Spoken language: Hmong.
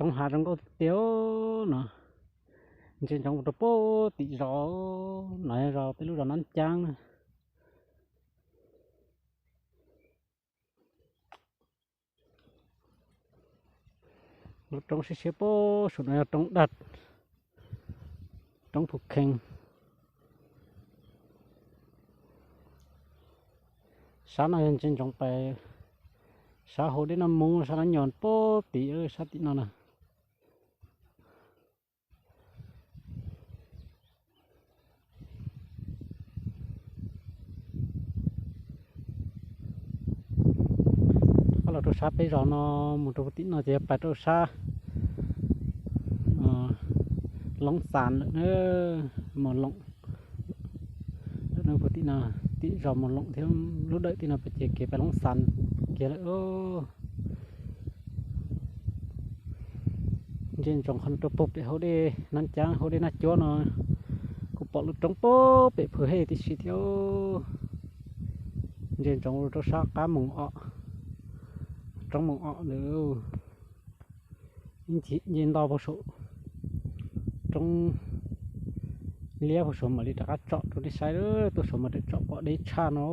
Roob hav zoo nkauj tiag tiag no. Ntsia ntsoov mus rau puag tim zos no, yog zos peb lub zos Nab Caab na. Lub roob siab siab puag saum no yog roob daj, roob Phu Khees. Sab no yog ntsia ntsoov pais sab hauv dej Naj Moob, sab Nab Nyos puag tim, sab tim no na. Rov qab los rau sab peb zos no, mus rau puag tim no ces yog pais rau sab Loob Xas lawm na, Mos Loom. Puag tim no, tim zos Mos Loom thiab lub dawm tim no ces kev pais Loob Xas kiag lawm. Ntsia ntsoov qhov no rau puag pem hauv dej Nab Caab, hauv dej Naj Cuab no, kuj pom lub roob puag pem Phwv Hej tib si thiab. Ntsia ntsoov rau sab qab Moos Om, roob Moos Om ntawd. Ib ncig nce nto puag saum roob liab puag saud mam li rov qab tsom rau nej saib, tuaj saud mas tsom pom deb tshaj no.